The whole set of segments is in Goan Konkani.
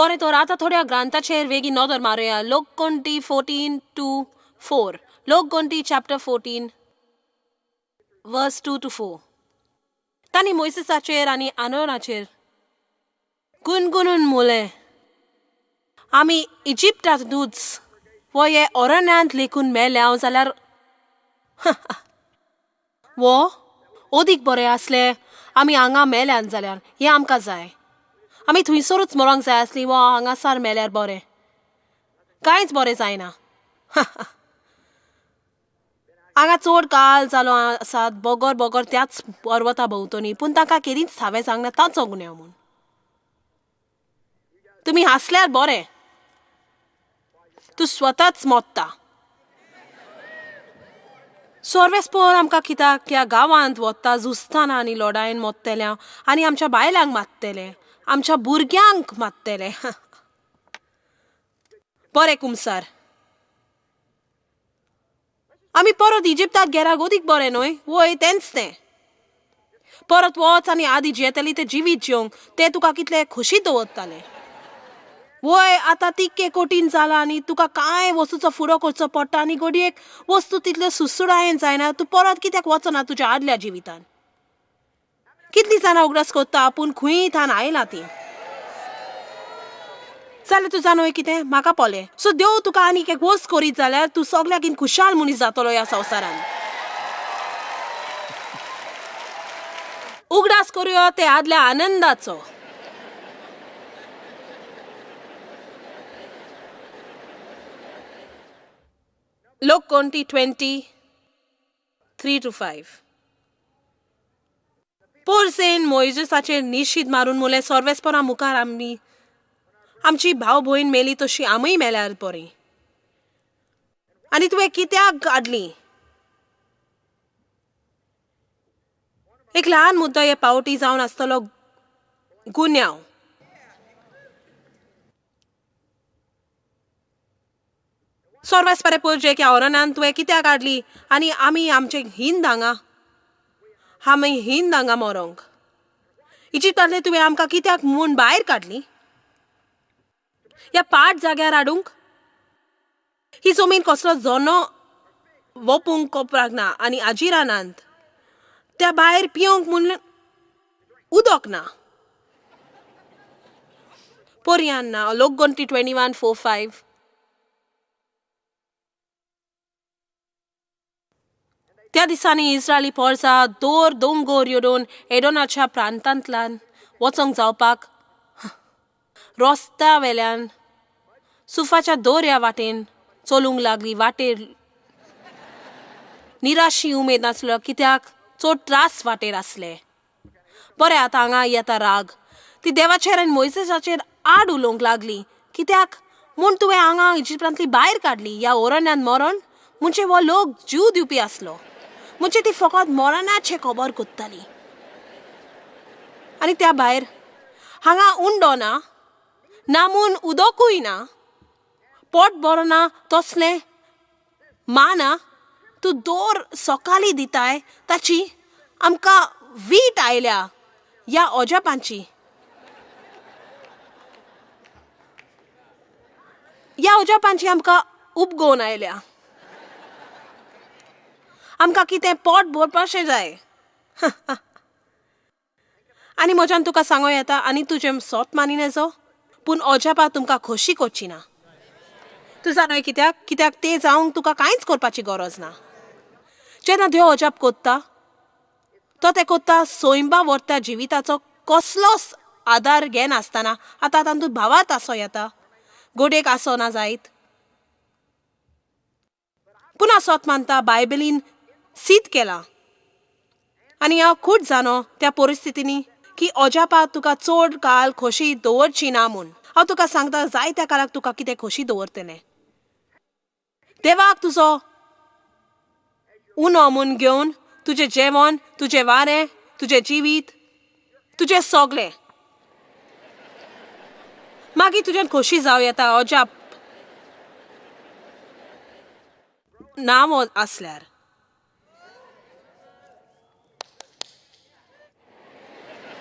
बरें तर आतां थोड्या ग्रांथाचेर वेगीं नदर मारुया. लोकगणती 14-4. लोकगणती चॅप्टर 14 वर्स 2 to 4. तांणी मोयसेसाचेर आनी आनोनाचेर गुणगुणून मुलें, आमी इजिप्टांतूच वो हे अरण्यांत लेखून मेल्या जाल्यार वो ओदीक बरें आसलें. आमी हांगा मेल्यान जाल्यार हें आमकां जाय. आमी थंयसरूच मरोंक जाय आसली वो हांगासर मेल्यार बरें. कांयच बरें जायना. हांगा चड काल जालो आसात बगर बगर त्याच पर्वता भोंवतणी, पूण तांकां केदींच थावें सांगना तांचो गुन्यांव म्हूण. तुमी हांसल्यार बरें, तूं स्वताच मोत्ता. सोर्वेसपोर आमकां कित्याक ह्या गांवांत वता झुजताना आनी लोडायन मोत्तले आनी आमच्या बायलांक मारतले, आमच्या भुरग्यांक मारतले. बरें कुमसार, आमी परत इजिप्ताक गेल्यार ओदीक बरें न्हय? वय तेंच तें. परत वच आनी आदी जियेतली तें जिवीत जिवंक ते तुका कितले खोशी दवरताले. वय आतां तितकें कठीण जालां आनी तुका कांय वस्तूचो फुडो करचो पडटा आनी घडयेक वस्तू तितल्यो सुसुडायेन जायना. तूं परत कित्याक वचना तुज्या आदल्या जिवितान? कितलीं जाणां उगडास करता आपूण खंय थान आयला ती. जाल्यार तूं जाणो कितें म्हाका पळय. सो देव तुका आनीक एक वस्त करीत जाल्यार तूं सगल्याकीन खुशाल मनीस जातलो ह्या संवसारान. उगडास करुया ते आदल्या आनंदाचो. लोकगणती 20:3 to 5. पोरसेन मोयजेसाचेर निशीद मारून मुलें, सोर्वेसपरा मुखार आमी आमची भाव भयण मेली तशी आमीय मेल्यार बरी. आनी तुवें कित्याक काडली? एक ल्हान मुद्दो हे पावटी जावन आसतलो गुन्यांव. सोर्वेसपरे पोरजे ह्या अरण्यान तुवें कित्याक काडली आनी आमी आमचे हिंद हांगा, आमी हिंद हांगा मरोंक. इजिप्तांतले तुवें आमकां कित्याक म्हूण भायर काडली? ह्या पाट जाग्यार हाडूंक? ही जमीन कसलो जोनो वोपूंक कोपराक ना आनी आजिरानांत त्या भायर पिवंक म्हूण उदक ना. पोरयान ना. लोकगणती 21:4-5. त्या दिसांनी इस्रायली पोरसा दोर दोंगोर येडोवन एडोनाच्या प्रांतांतल्यान वचोंक जावपाक रस्त्या वेल्यान सुफाच्या दोऱ्या वाटेन चलूंक लागली. वाटेर निराशी उमेद नासलो कित्याक चड त्रास वाटेर आसले. बरें आतां हांगा येता राग. ती देवाचेर आनी मोयसेसाचेर आड उलोवंक लागली. कित्याक म्हूण तुवें हांगा इजिप्तांतली भायर काडली ह्या ओरण्यान मरण? म्हणजे हो लोक जीव दिवपी आसलो. म्हणजे ती फकत मरणाचें खबर कोत्ताली. आनी त्या भायर हांगा उंडो ना, ना म्हूण उदकूय ना, पोट बरो ना, तसलें माना तूं दोर सकाळीं दिताय ताची आमकां वीट आयल्या ह्या अजापांची. ह्या अजापांची आमकां उपगोवन आयल्या. आमकां कितें पोट भरपाशें जाय. आनी म्हज्यान तुका सांगो येता आनी तुजें सोत मानिनेचो, पूण अजापा तुमकां खोशी करची ना. तूं जाणय कित्याक? कित्याक तें जावंक तुका कांयच करपाची गरज ना. जेन्ना देव अजाप कोत्ता तो तें कोत्ता सोयंबा व्हरता जिविताचो कसलोच आदार घेनासतना. आतां तातूंत भावार्थ आसो येता, गोडेक आसो ना जायत. पुना सोत मानता बायबलीन सीत केला आनी हांव खूब जाणो त्या परिस्थितींनी की अजापा तुका चड काल खोशी दवरची ना म्हूण. हांव तुका सांगता जायत्या काळाक तुका कितें खोशी दवरतलें. देवाक तुजो उनो म्हूण घेवन तुजें जेवण, तुजें वारें, तुजें जिवीत, तुजें सगलें. मागीर तुज्यान खोशी जावं येता अजाप नांव आसल्यार.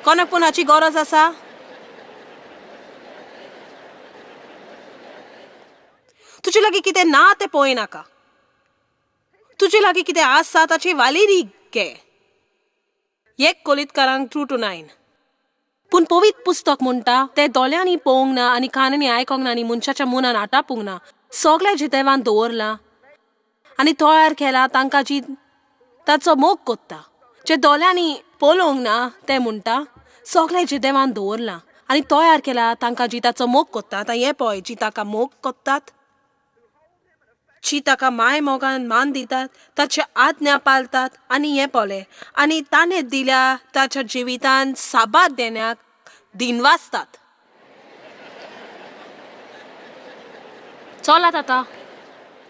कोणाक पूण हाची गरज आसा? तुजे लागीं कितें ना तें पळय नाका, तुजे लागीं कितें आसा ताची वालेरी घे. 1 कोलितकारांक 2-9. पूण पवित्र पुस्तक म्हणटा तें दोळ्यांनी पळोवंक ना आनी कानांनी आयकोंक ना आनी मनशाच्या मनान आटापूंक ना, सगळें जें देवान दवरलां आनी तयार केला तांकां जी ताचो मोग कोत्ता. जे दोळ्यांनी पळोवंक ना तें म्हणटा सगळें जें देवान दवरलां आनी तयार केला तांकां जी ताचो मोग कोत्ता. आतां हें पळय, जी ताका मोग कोत्तात, जी ताका माय मोगान मान दितात, ताचे आज्ञा पालतात आनी हें पळय आनी ताणें दिल्या ताच्या जिवितान साबार देण्याक दिनवासतात. चलात आतां,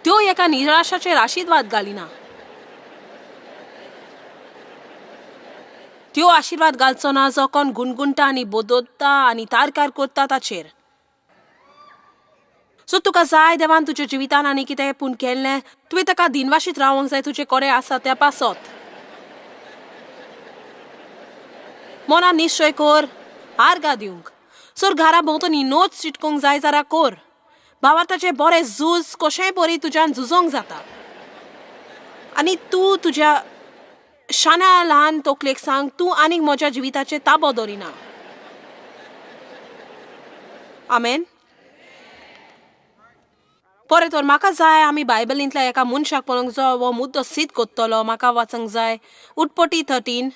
त्यो एका निराशाचेर आशिर्वाद घालिना, त्यो आशिर्वाद घालचो ना जो कोण गुणगुणटा आनी बदलता आनी तारकार करता ताचेर. सो तुका जाय देवान तुज्या जिवितान आनी कितें पूण केल्लें, तुवें ताका दिनवाशीत रावंक जाय तुजे कडेन आसा त्या पासत. मनान निश्चय कर आर्गां दिवंक. सर घरा भोंवतणी नोट्स चिटकूंक जाय जाल्यार कर. भावार्थाचें बरें झूज कशेंय बरी तुज्यान झुजोंक जाता. आनी तूं तुज्या शाण्या ल्हान तकलेक सांग तूं आनीक म्हज्या जिविताचेर ताबो दवरिना. आमेन. बरें तर म्हाका जाय आमी बायबलींतल्या एका मनशाक पळोवंक जो हो मुद्दो सिद्ध कोत्तलो. म्हाका वाचूंक जाय उत्पत्ती 13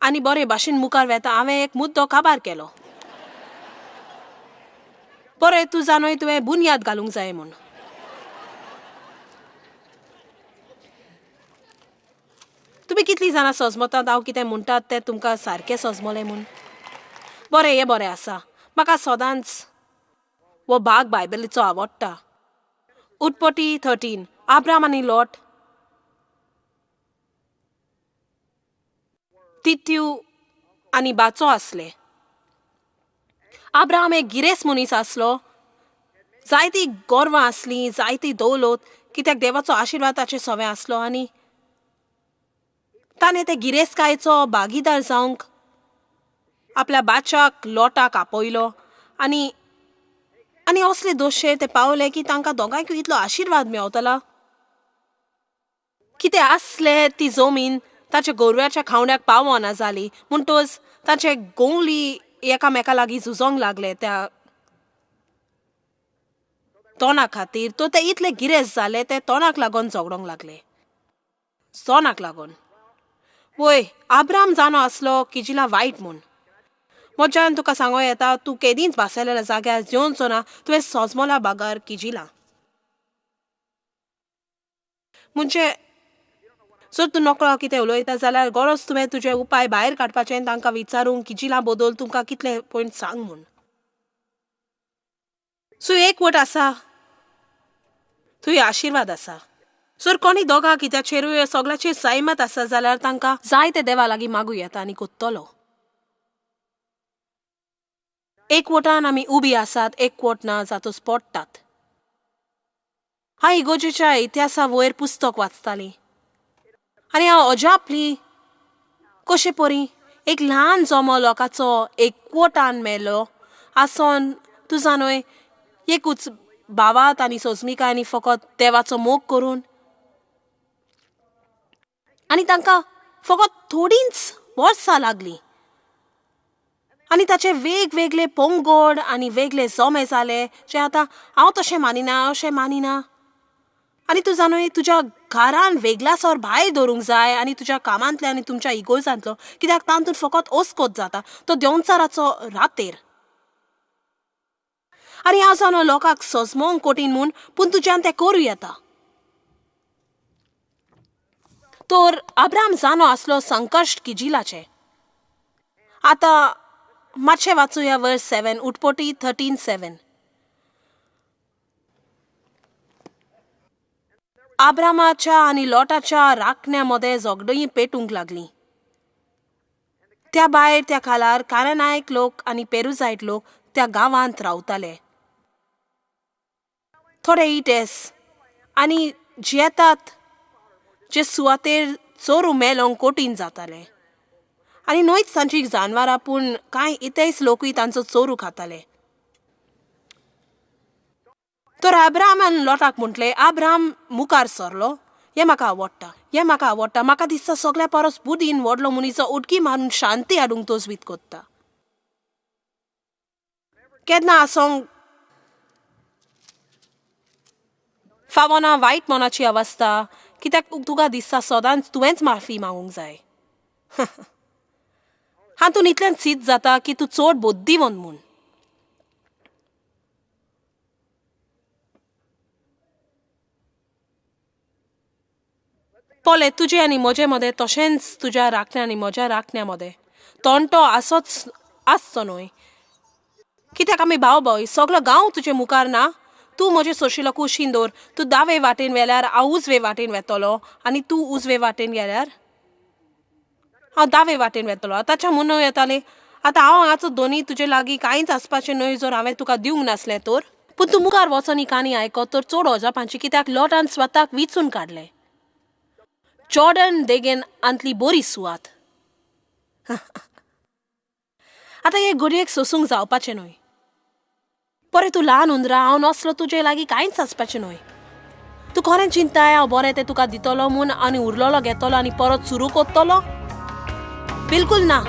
आनी बरे भाशेन मुखार वेता. हांवें एक मुद्दो काबार केलो. बरें तूं जाणूय तुवें बुन्याद घालूंक जाय म्हूण. तुमी कितलीं जाणां सजमतात हांव कितें म्हणटात तें तुमकां सारकें सजमलें म्हूण? बरें, हें बरें आसा. म्हाका सदांच हो भाग बायबलीचो आवडटा. उत्पत्ती 13. आब्राम आनी लोट, तित्यू आनी बाचो आसले. आब्राम एक गिरेस्त मनीस आसलो, जायती गोरवां आसलीं, जायती दौलत, कित्याक देवाचो आशिर्वाद ताचे सवें आसलो आनी ताणें ते गिरेस्तकायेचो भागीदार जावंक आपल्या बाच्याक लोटाक आपयलो आनी आनी असले दोशे ते पावले की तांकां दोगांयकूय इतलो आशिर्वाद मेवतलो. कितें आसले ती जमीन ताच्या गोरव्याच्या खावण्याक पावना जाली, म्हणटच ताचे गोंवली एकामेका लागीं झुजोंक लागले त्या तोंडा खातीर. तो ते इतले गिरेस्त जाले ते तोंडाक लागून झगडोंक लागले, तोंडाक लागून. वय आब्राम जाणो आसलो किजिला वायट म्हूण. म्हज्यान तुका सांगो येता तूं केदींच भासलेल्या जाग्यार जेवचो ना, तुवें सोजमोला बागार किजिला. म्हणजे जर तूं नकळो कितें उलयता जाल्यार गरज तुवें तुजे उपाय भायर काडपाचे आनी तांकां विचारूंक किजिला बदल तुमकां कितले पॉयंट सांग म्हूण. सो एक वट आसा थंय आशिर्वाद आसा. जर कोणी दोगां कित्याचेरूय सगळ्याचेर सहमत आसा जाल्यार तांकां जाय ते देवा लागीं मागूं येता आनी कोत्तलो. एक वटान आमी उबी आसात, एक वट ना जातूच पडटात. हांव इगोजेच्या इतिहासा वयर पुस्तक वाचताली आनी हांव अजापली कशे परी एक ल्हान जमो लोकांचो एकवटान मेलो आसोन तूं जाणूय एकूच भावात आनी सोजमिकाय आनी फकत देवाचो मोग करून आनी तांकां फकत थोडींच वर्सां लागलीं आनी ताचे वेगवेगळे पंगड आनी वेगळे जमे जाले जे आतां हांव तशें मानिना अशें मानिना. आनी तूं जाणूय तुज्या घरान वेगळ्यासर भायर दवरूंक जाय आनी तुज्या कामांतले आनी तुमच्या इगोर्जांतलो, कित्याक तातूंत फकत ओसकोत जाता तो देंवचाराचो रातेर. आनी हांव जाणो लोकांक सजमोंक कठीण म्हूण, पूण तुज्यान तें करूं येता. तर आब्राम जाणो आसलो संकश्ट किजिलाचें. आतां मातशें वाचुया वर्स 7, उत्पत्ती 13:7. आब्रामाच्या आनी लोटाच्या राखण्या मदें झगडीं पेटूंक लागलीं. त्या भायर त्या काळार कानानायक लोक आनी पेरुजायट लोक त्या गांवांत रावताले. थोडे इटेस आनी जियेतात जे सुवातेर चोरू मेलोंक कठीण जाताले आनी न्हयच तांची जानवरां पूण कांय इतेस लोकूय तांचो चोरू खाताले. तर आब्राहामान लोटाक म्हटलें, आब्राहाम मुखार सरलो, हें म्हाका आवडटा, हें म्हाका आवडटा, म्हाका दिसता सगल्या परस बुदीन व्हडलो मनीस उडकी मारून शांती हाडूंक तजवीत कोत्ता. केन्ना आसोंक फावना वायट मनाची अवस्था, कित्याक तुका दिसता सदांच तुवेंच माफी मागूंक जाय. हातून इतल्यान सीत जाता की तूं चड बुद्धिवंत म्हूण. पळय तुजे आनी म्हजे मदें तशेंच तुज्या राखण्या आनी म्हज्या राखण्या मदें तोंटो असोच आसचो न्हय, कित्याक आमी भाव भाव सगलो गांव तुजे मुखार ना. तूं म्हजे सोशिलो कुशीन दवर, तूं दावे वाटेन वेल्यार हांव उजवे वाटेन वेतलो आनी तूं उजवे वाटेन गेल्यार हांव दावे वाटेन वेतलो. आतांच्या म्हूण येतालें, आतां हांव हांगाचो दोनी तुजे लागीं कांयच आसपाचें न्हय जर हांवें तुका दिवंक नासलें तर. पूण तूं मुखार वचोन ही काणी आयकत तर चड अजापांची, कित्याक लोटान स्वताक विचून काडलें जॉर्डन देगेन आंतली बरी सुवात. आतां हे घडयेक सोसूंक जावपाचें न्हय. बरें तूं ल्हान हुंदरा, हांव नासलो तुजे लागीं कांयच आसपाचें न्हय. तूं खरें चिंताय हांव बरें तें तुका दितलो म्हूण आनी उरलेलो घेतलो आनी परत सुरू कोत्तलो? बिलकूल ना.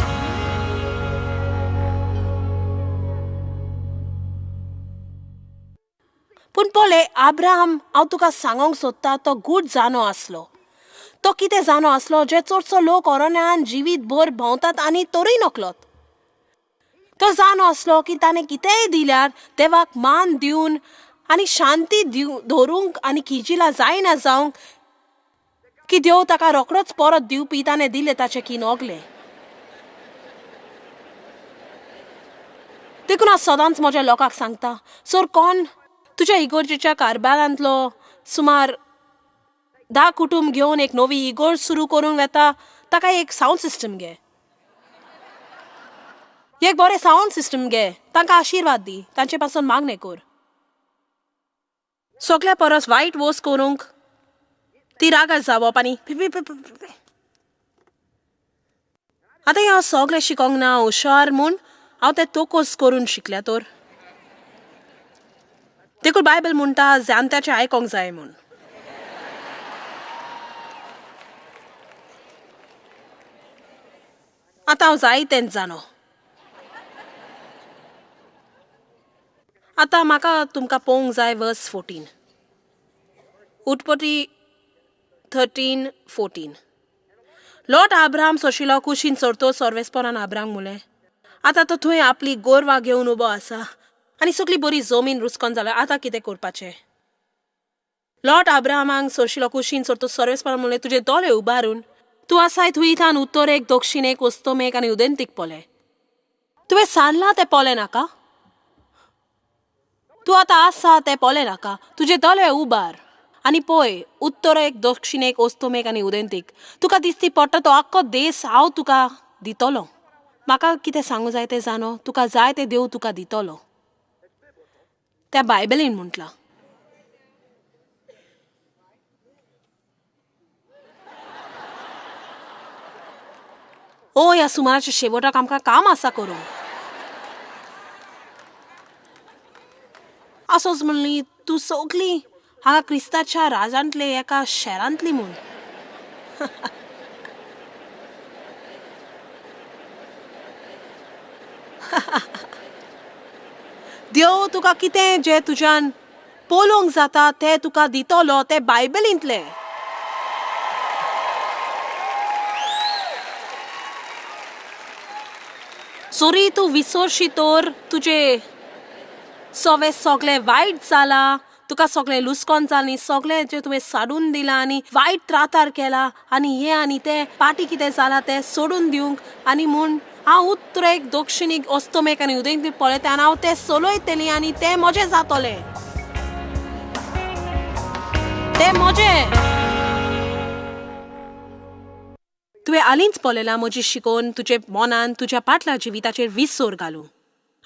पूण पळय आब्राहाम, हांव तुका सांगोंक सोदता, तो गूट जाणो आसलो. तो कितें जाणो आसलो जे चडसो लोक अरण्यान जिवीत भर भोंवतात आनी तरूय नकलोत. तो जाणो आसलो की ताणें कितेंय दिल्यार देवाक मान दिवन आनी शांती दवरूंक आनी किजिलां जायना जावंक की देव ताका रोखडोच परत दिवपी ताणें दिलें ताचें किनोगलें. देखून हांव सदांच म्हज्या लोकांक सांगता, सर कोण तुज्या इगोर्जेच्या कारभारांतलो सुमार 10 कुटुंब घेवन एक नवी इगोर्ज सुरू करूंक वेता, ताका एक सावंड सिस्टम घे, एक बरें सावंड सिस्टम घे, तांकां आशिर्वाद दी, तांचे पासून मागणें कर. सगल्या परस वायट वोस करूंक ती रागार जावप आनी आतां हांव सगळें शिकोंक ना हुशार म्हूण हांव तें तोकोस करून शिकल्या तर. देखून बायबल म्हणटा जाणट्याचें आयकोंक जाय म्हूण. आतां हांव जाय तेंच जाणो. आतां म्हाका तुमकां पळोवंक जाय वर्स 14, उत्पत्ती 13-14. लोट आब्राहाम सोशिलो कुशीन सोरतो सर्वेस्परान आब्राहाम मुलें, आतां तो थंय आपली गोरवां घेवन उबो आसा आनी सगली बरी जमीन रुचकोन जाल्या, आतां कितें करपाचें? लोट आब्राहामाक सोशिलो कुशीन सोरतो सर्वेस्परान मुलें, तुजे दोळे उबारून तूं आसाय थंय थावन उत्तरेक, दक्षिणेक, अस्तमेक आनी उदेंतीक पळय. तुवें सांडलां तें पळय नाका, तूं आतां आसा तें पळय नाका, तुजे दोळे उबार आनी पळय उत्तरेक, दक्षिणेक, अस्तमेक आनी उदेंतीक. तुका दिसती पडटा तो आख्खो देस हांव तुका दितलो. म्हाका कितें सांगू जाय तें जाणो, तुका जाय तें देव तुका दितलो. त्या बायबलीन म्हटलां. ओ ह्या सुमाराच्या शेवटाक आमकां काम आसा करूंक. असोच म्हणली तूं सगली हांगा क्रिस्ताच्या राजांतले एका शेरांतली म्हूण. देव तुका कितें जें तुज्यान पळोवंक जाता तें तुका दितलो, तें बायबलींतलें. सोरी तूं विसरशी तर तुजें सवे सगळें वायट जालां, तुका सगळें लुस्कोन जालें, सगळें जें तुवें साडून दिलां आनी वायट त्रातार केला आनी हें आनी तें पाटी कितें जालां तें सोडून दिवंक आनी म्हूण हांव उत्तरेक, दक्षिणेक, अस्तमेक आनी उदेंतीक पळयता आनी हांव तें सोलयतलें आनी तें म्हजें जातलें, तें म्हजें. तुवें हालींच पळयलां म्हजी शिकोवन तुजे मनान तुज्या पाटल्या जिविताचेर विसर घालूं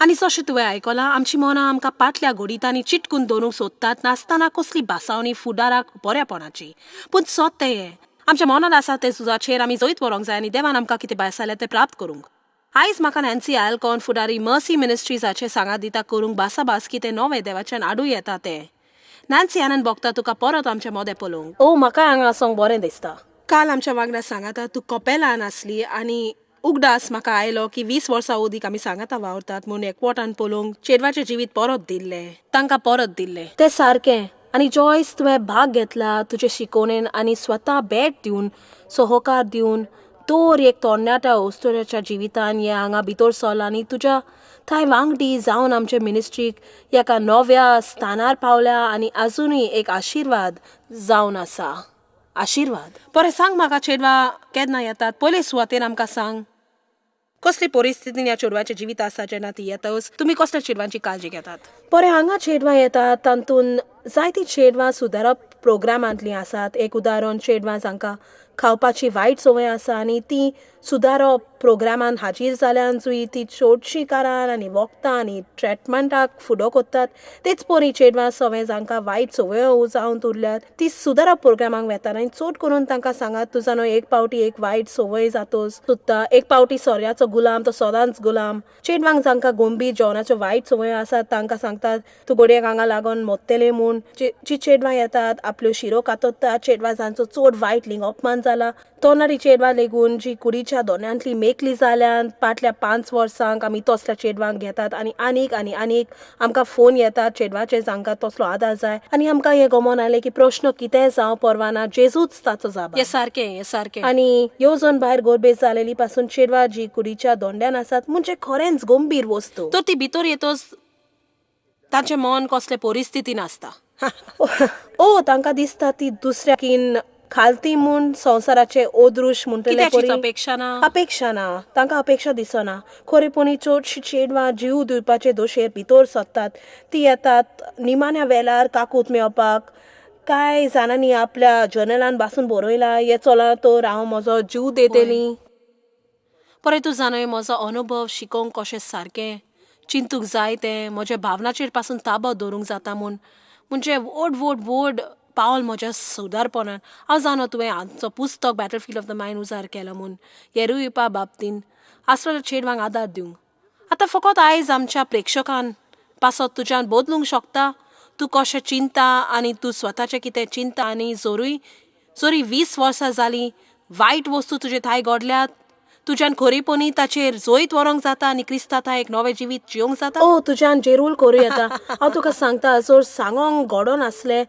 आनी जशें तुवें आयकलां आमची मनां आमकां पाटल्या घोडितांनी चिटकून दवरूंक सोदतात नासतना कसली भासावणी फुडाराक बऱ्यापणाची. पूण सत तें हें आमच्या मनांत आसा तें झुजाचेर आमी जैत व्हरूंक जाय आनी देवान आमकां कितें भासायलें तें प्राप्त करूंक. आयज म्हाका नॅन्सी आल्कॉन फुडारी मर्सी मिनिस्ट्रीजाचें सांगात दिता करूंक भासाभास कितें नवें देवाच्यान हाडूं येता तें. नॅन्सी आनंद भोगता तुका परत आमच्या मोदें पळोवंक. ओ म्हाका हांगा आसोंक बरें दिसता. काल आमच्या वांगडा सांगाता तूं कपेलान आसली आनी उगडास म्हाका आयलो की 20 वर्सां ओदीक आमी सांगाता वावरतात म्हूण एकवटान पळोवंक चेडवाचें जिवीत परत दिल्लें, तांकां परत दिल्लें तें सारकें. आनी जॉयस, तुवें भाग घेतला तुजे शिकोवणेन आनी स्वता भेट दिवन सहकार दिवन तोर एक तरणाट्या अस्तुऱ्याच्या जिवितान हे हांगा भितर सरला आनी तुज्या थंय वांगडी जावन आमचे मिनिस्ट्रीक एका नव्या स्थानार पावल्या आनी आजुनूय एक आशिर्वाद जावन आसा. आशिर्वाद. बरें सांग म्हाका, चेडवां केन्ना येतात? पयले सुवातेर आमकां सांग कसली परिस्थितीन ह्या चेडवाचें जिवीत आसा जेन्ना ती येतच तुमी कसल्या चेडवांची काळजी घेतात? बरें, हांगा चेडवां येतात तातूंत जायतीं चेडवां सुदारप प्रोग्रामांतलीं आसात. एक उदाहरण, चेडवां जांकां खावपाची वायट संवय आसा आनी ती सुदारप प्रोग्रामान हाजीर जाल्यान जुय ती चडशीं कारान आनी वखदां आनी ट्रिटमेंटाक फुडो करतात. तेच परी चेडवां सवय जांकां वायट संवयो जावन उरल्यात ती सुदारप प्रोग्रामाक वेतात आनी चड करून तांकां सांगात तुजा न्हय एक पावटी एक वायट संवय जातोच सुद्दां, एक पावटी सोऱ्याचो गुलाम तो सदांच गुलाम. चेडवांक जांकां गंभीर जेवणाच्यो वायट संवयो आसात तांकां सांगतात तूं घडयेक हांगा लागून मोत्तले म्हूण. जी चेडवां येतात आपल्यो शिरो कातरतात, चेडवां जांचो चड वायट लिंग अपमान जाला, तरणाटी चेडवां लेगून जी कुडीच्या दोण्यांतली मेकली जाल्यान फाटल्या 5 वर्सांक आमी तसल्या चेडवांक घेतात आनी आनीक आनी आनीक आमकां फोन येतात चेडवाचे जांकां तसलो आदार जाय. आनी आमकां हें गमोन आयलें की प्रश्न कितें जावं परवाना, जेजूच ताचो जाप. हें सारकें, हें सारकें. आनी येवजण भायर गोरबेज जालेली पासून चेडवां जी कुडीच्या दोंड्यान आसात म्हणजे खरेंच गंभीर वस्तू. तर ती भितर येतच तांचें मन कसले परिस्थितीन आसता. ओ तांकां दिसता ती दुसऱ्या कीन खालती म्हूण संवसाराचे अदृश्य म्हणटले परी. अपेक्षा ना, अपेक्षा ना, तांकां अपेक्षा दिसना. खरेपणी चडशीं चेडवां जीव दिवपाचे दोशेर भितर सरतात. ती येतात निमाण्या वेळार काकूत मेळपाक. कांय जाणांनी आपल्या जर्नलान बासून बरयला हे चला तर हांव म्हजो जीव दितली. परत तूं जाणय म्हजो अनुभव शिकोवंक कशें सारकें चिंतूंक जाय तें म्हज्या भावनाचेर पासून ताबो दवरूंक जाता म्हूण म्हणजे व्हड व्हड व्हड पावल म्हज्या सुदारपणान. हांव जाणो तुवें आमचो पुस्तक बॅटलफिल्ड ऑफ the mind उजार केलो म्हूण हे रुयपा बाबतीन आसलेल्या चेडवांक आदार दिवंक. आतां फकत आयज आमच्या प्रेक्षकान पासत तुज्यान बदलूंक शकता. तूं कशें चिंता आनी तूं स्वताचें कितें चिंता आनी जोरूय जोरी 20 वर्सां जालीं वायट वस्तू तुजे थांय घडल्यात तुज्यान खरेपणी ताचेर जैत व्हरूंक जाता आनी क्रिस्ता थांय एक नवें जिवीत जियोंक जाता. ओ तुज्यान जेरूल करूं येता. हांव तुका सांगता, जर सांगोंक घडोन आसलें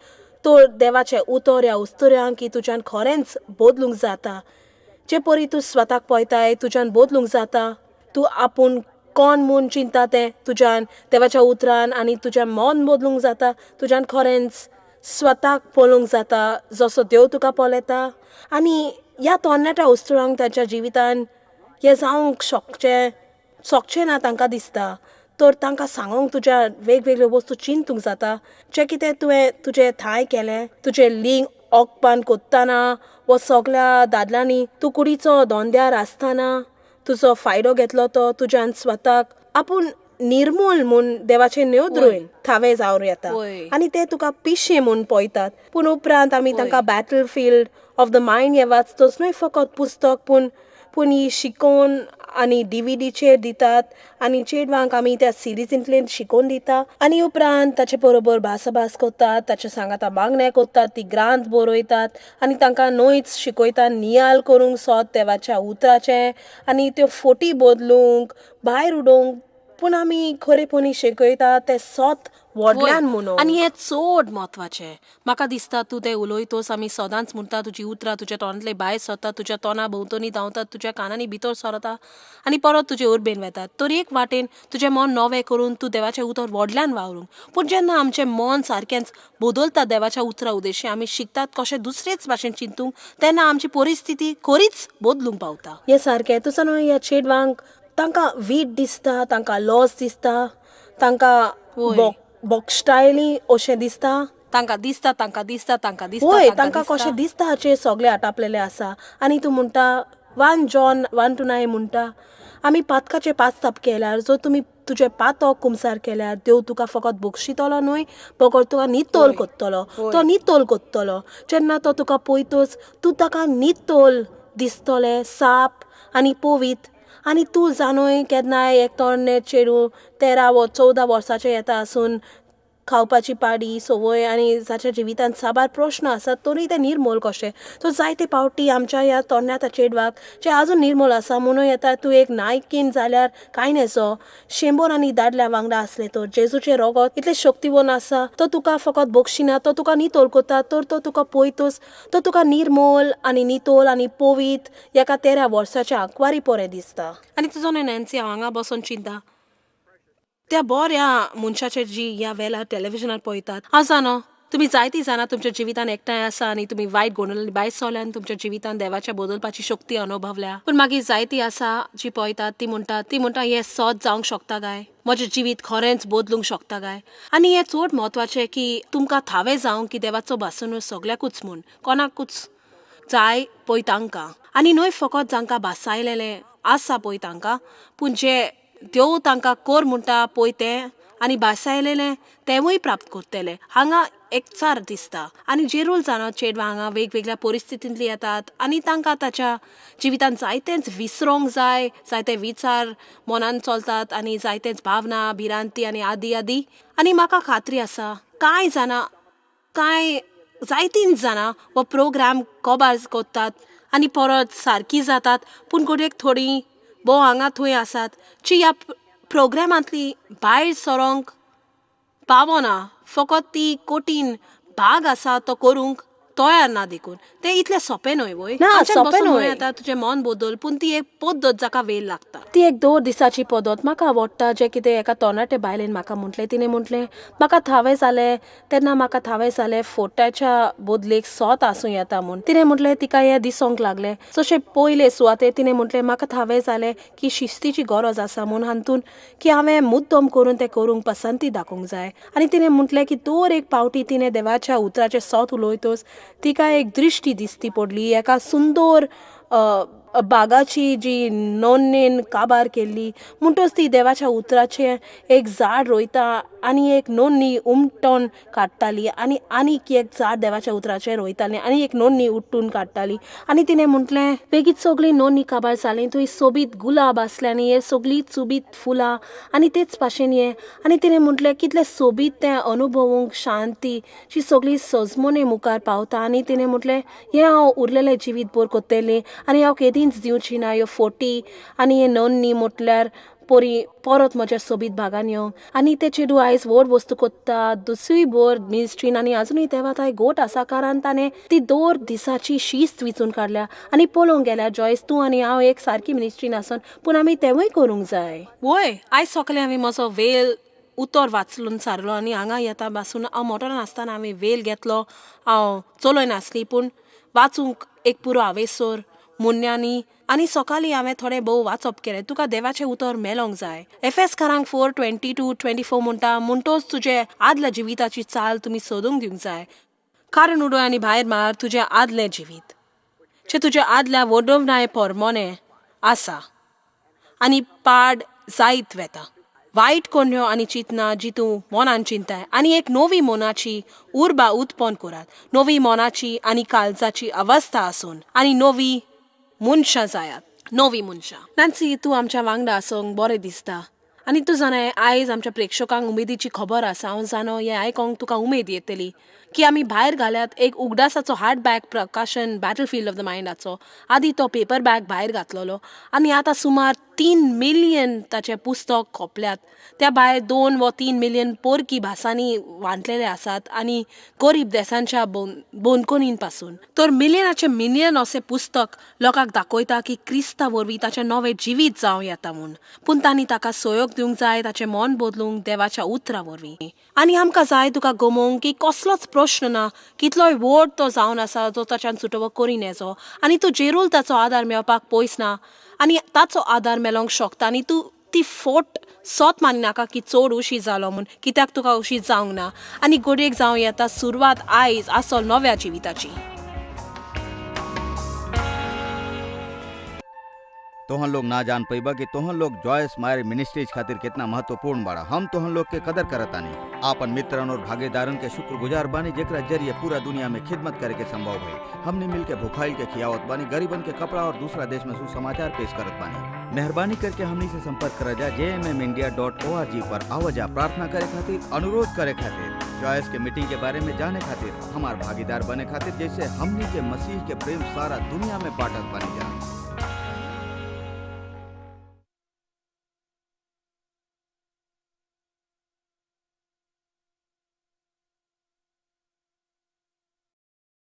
तर देवाचें उतर ह्या उस्तुऱ्यांक की तुज्यान खरेंच बदलूंक जाता. जे परी तूं स्वताक पळयताय तुज्यान बदलूंक जाता. तूं आपूण कोण म्हूण चिंता तें तुज्यान देवाच्या उतरान आनी तुज्या मन बदलूंक जाता. तुज्यान खरेंच स्वताक पळोवंक जाता जसो देव तुका पळयता. आनी ह्या तरणाट्या उस्तुरांक तांच्या जिवितान हें जावंक शकचें शकचें ना तांकां दिसता. तर तांकां सांगोंक तुज्या वेगवेगळ्यो वस्तू चिंतूंक जाता. जें कितें तुवें तुजें थांय केलें तुजें लिंग ओकपान कोत्ताना वो सगळ्या दादल्यांनी तूं कुडीचो धंद्यार आसतना तुजो फायदो घेतलो तो तुज्यान स्वताक आपूण निर्मूल म्हूण देवाचे नदरेन थावें जावन येता आनी ते तुका पिशें म्हूण पळयतात. पूण उपरांत आमी तांकां बॅटलफिल्ड ऑफ the mind हें वाचतच न्हय फकत पुस्तक पूण पूण ही शिकोवन आनी DVDचेर दितात आनी चेडवांक आमी त्या सिरिजींतल्यान शिकोवन दिता. आनी उपरांत ताचे बरोबर भासाभास करतात, ताच्या सांगाता मागणें करतात, ती ग्रांथ बरयतात आनी तांकां न्हयच शिकयतात नियाल करूंक सोद देवाच्या उतराचें आनी त्यो फोटी बदलूंक भायर उडोवंक. पूण आमी खरेपणी शिकयता तें सत व्हडल्यान म्हणून. आनी हें चड म्हत्वाचें म्हाका दिसता. तूं तें उलयतोच आमी सदांच म्हणटा तुजी उतरां तुज्या तोंडांतले भायर सरता, तुज्या तोंडा भोंवतणी धांवतात, तुज्या कानांनी भितर सरता आनी परत तुजे उर्बेन वेतात. तर एक वाटेन तुजें मन नवें करून तूं देवाचें उतर व्हडल्यान वावरूंक. पूण जेन्ना आमचें मन सारकेंच बदलता देवाच्या उतरा उदेशी आमी शिकतात कशें दुसरेच भाशेन चिंतूंक, तेन्ना आमची परिस्थिती खरीच बदलूंक पावता. हें सारकें. तुजो न्हय ह्या चेडवांक तांकां वीट दिसता, तांकां लॉस दिसता, तांकां बोक्सटायली अशें दिसता, तांकां दिसता, तांकां दिसता, तांकां दिसता. हय, तांकां कशें दिसता हाचेर सगळें आटापलेलें आसा. आनी तूं म्हणटा 1 John 1-9 म्हणटा आमी पातकाचे पास्ताप केल्यार जर तुमी तुजें पातक कुमसार केल्यार देव तुका फकत बक्षितलो न्हय बगर तुका नितोल करतलो. तो नितोल करतलो. जेन्ना तो तुका पळयतच तूं ताका नितोल दिसतलें, साप आनी पवित्र. आनी तूं जाणूय केन्नाय एक तरणे चेडूं 13 वा 14 वर्साचें येता आसून खावपाची पाडी संवय आनी जाच्या जिवितांत साबार प्रश्न आसात तरी ते निर्मूल कशें. सो जायते पावटी आमच्या ह्या तरणाट्या चेडवाक जे आजून निर्मूल आसा म्हणून येता तूं एक नायकीन जाल्यार कांय नेजो 100 आनी दादल्या वांगडा आसले तर जेजूचें रोगत इतलें शक्तिवन आसा तो तुका फकत बक्षिना, तो तुका नितोल करता, तर तो तुका पळयतच तो तुका निर्मोल आनी नितोल आनी पवीत एका 13 वर्साच्या आंकवारी पोरे दिसता. आनी तुजो न्हय नॅन्सी, हांव हांगा बसून चिंता त्या बऱ्या मनशाचे जी ह्या वेळार टॅलिविजनार पळयतात. हांव जाणा तुमी जायतीं जाणां तुमच्या जिवितान एकठांय आसा आनी तुमी वायट गोंदळांनी भायर सरल्या आनी तुमच्या जिवितान देवाच्या बदलपाची शक्ती अनुभवल्या. पूण मागीर जायतीं आसा जी पळयतात ती म्हणटा हें सत जावंक शकता काय, म्हजें जिवीत खरेंच बदलूंक शकता काय. आनी हें चड म्हत्वाचें की तुमकां थावें जावंक की देवाचो भासनूय सगळ्याकूच म्हूण कोणाकूच जाय पळय तांकां, आनी न्हय फकत जांकां भासायलेलें आसा पळय तांकां, पूण जे देव तांकां कोर म्हणटा पळय तें आनी भासायलेलें तेंवूय प्राप्त करतले. हांगा एकचार दिसता. आनी जेरूल जाणा चेडवां हांगा वेगवेगळ्या परिस्थितींतली येतात आनी तांकां ताच्या जिवितांत जायतेंच विसरोंक जाय, जायते विचार मनान चलतात आनी जायतेच भावना भिरांती आनी आदी आदी. आनी म्हाका खात्री आसा कांय जाणां कांय जायतींच जाणां हो प्रोग्राम कबार करतात आनी परत सारकी जातात, पूण घडयेक थोडीं भोव हांगा थंय आसात जी ह्या प्रोग्रामांतली भायर सरोंक पावना, फकत ती कठीण भाग आसा तो करूंक तयार ना देखून. तें इतलें सोंपें न्हय वय, ना सोंपें न्हय. आतां तुजें मन बदल, पूण ती एक पद्दत जाका वेळ लागता, ती एक 2 दिसाची पद्दत. म्हाका आवडटा जें कितें एका तरणाटे बायलेन म्हाका म्हटलें. तिणें म्हटलें म्हाका थावें जालें तेन्ना म्हाका थावें जालें फोट्याच्या बदलेक सोत आसूं येता म्हूण. तिणें म्हटलें तिका हें दिसोंक लागलें जशें पयले सुवातेर तिणें म्हटलें म्हाका थावें जालें की शिस्तीची गरज आसा म्हूण हातून की हांवें मुद्दम करून तें करूंक पसंती दाखोवंक जाय. आनी तिणें म्हटलें की दर एक पावटी तिणें देवाच्या उतराचें सोत उलयतच तिका एक दृश्टी दिसती पडली, एका सुंदर बागाची जी नोन्नेन काबार केल्ली. म्हणटच ती देवाच्या उतराचें एक झाड रोयता आनी एक नोन्नी उमटोन काडटाली आनी आनीक एक झाड देवाच्या उतराचें रोयताली आनी एक नोन्नी उट्टून काडटाली. आनी तिणें म्हटलें बेगीत सगळीं नोन्नी काबार जाली, थंय सोबीत गुलाब आसले आनी हे सगळीं सोबीत फुलां आनी तेच भाशेन हें. आनी तिणें म्हटलें कितलें सोबीत तें अनुभवूंक शांती जी सगळी सजमोने मुखार पावता. आनी तिणें म्हटलें हें हांव उरलेलें जिवीत भर करतलें आनी हांव केदींच दिवची ना ह्यो फोटी आनी हे नोन्नी म्हटल्यार पोरी परत म्हज्या सोबीत भागान येवंक. आनी ते चेडूं आयज व्हड वस्तू कोत्ता दुसरी भर मिनिस्ट्रीन आनी आजुनूय देवा ताय गोट आसा, कारण ताणें ती 2 दिसाची शिस्त विचून काडल्या. आनी पळोवंक गेल्यार जॉयस तूं आनी हांव एक सारकी मिनिस्ट्रीन आसून पूण आमी तेंवूय करूंक जाय. वय आयज सकाळीं हांवें म्हजो वेल उतर वाचलून सारलो आनी हांगा येता बासून हांव मोटरान आसतना हांवें वेल घेतलो. हांव चलय नासली पूण वाचूंक एक पुरो हावेसर मुन्यांनी आनी सकाळीं हांवें थोडें भोव वाचप केलें. तुका देवाचें उतर मेलोंक जाय. एफेसकारांक 4:22-24 म्हणटा म्हणटोच तुजे आदल्या जिविताची चाल तुमी सोदूंक दिवंक जाय, कारण उडय आनी भायर मार तुजें आदलें जिवीत जें तुज्या आदल्या वडोवनाय पोरमोने आसा आनी पाड जायत वेता. वायट कोन्यो आनी चिंतना जी तूं मनान चिंताय आनी एक नवी मनाची उर्बा उत्पन्न करात, नवी मनाची आनी काळजाची अवस्था आसून आनी नवी मनशां जायात, नवी मनशां. नॅन्सी तूं आमच्या वांगडा आसूंक बरें दिसता आनी तूं जाणाय आयज आमच्या प्रेक्षकांक उमेदीची खबर आसा. हांव जाणो हें आयकोंक तुका उमेद येतली की आमी भायर घाल्यात एक उगडासाचो हार्ड बॅग प्रकाशन बॅटल फिल्ड ऑफ the मायंडाचो. आदी तो पेपर बॅग भायर घातलेलो आनी आतां सुमार 3 मिलियन ताचें पुस्तक खोपल्यात. त्या भायर 2 वा 3 मिलियन पोरकी भासांनी वांटलेले आसात आनी गरीब देशांच्या बोनकोनीन पासून. तर मिलियनाचे मिलियन अशें पुस्तक लोकांक दाखयता की क्रिस्ता वरवीं ताचें नवें जिवीत जावं येता म्हूण, पूण तांणी ताका सहयोग दिवंक जाय ताचें मन बदलूंक देवाच्या उतरा वरवीं. आनी आमकां जाय तुका गमोवंक की कसलोच प्रश्न ना, कितलोय व्हड तो जावन आसा जो ताच्यान सुटोवो करीन येचो आनी तूं जेरूल ताचो आदार मेळपाक पयस ना आनी ताचो आदार मेळोंक शकता. आनी तूं ती फोट सोत मानिनाका की चड उशीर जालो म्हूण, कित्याक तुका उशीर जावंक ना आनी घडयेक जावं येता सुरवात आयज आसल नव्या जिविताची. तोहन लोग ना जान पैबा कि तोहन लोग जॉयस मायर मिनिस्ट्रीज खातिर कितना महत्वपूर्ण बाड़ा। हम तोहन लोग के कदर करतानी, आपन मित्रन और भागीदारन के शुक्रगुजार बानी जेकरा जरिए पूरा दुनिया में खिदमत करे के संभव भइल। हमने मिल के भुखाइल के खियावत बानी, गरीबन के कपड़ा और दूसरा देश में सुसमाचार पेश करत बानी। मेहरबानी करके हमनी से संपर्क कर जा jmmindia.org पर आवा जा, प्रार्थना करे खातिर, अनुरोध करे खातिर, जॉयस के मीटिंग के बारे में जाने खातिर, हमार भागीदार बने खातिर, जैसे हमनी के मसीह के प्रेम सारा दुनिया में बांटत बानी जा।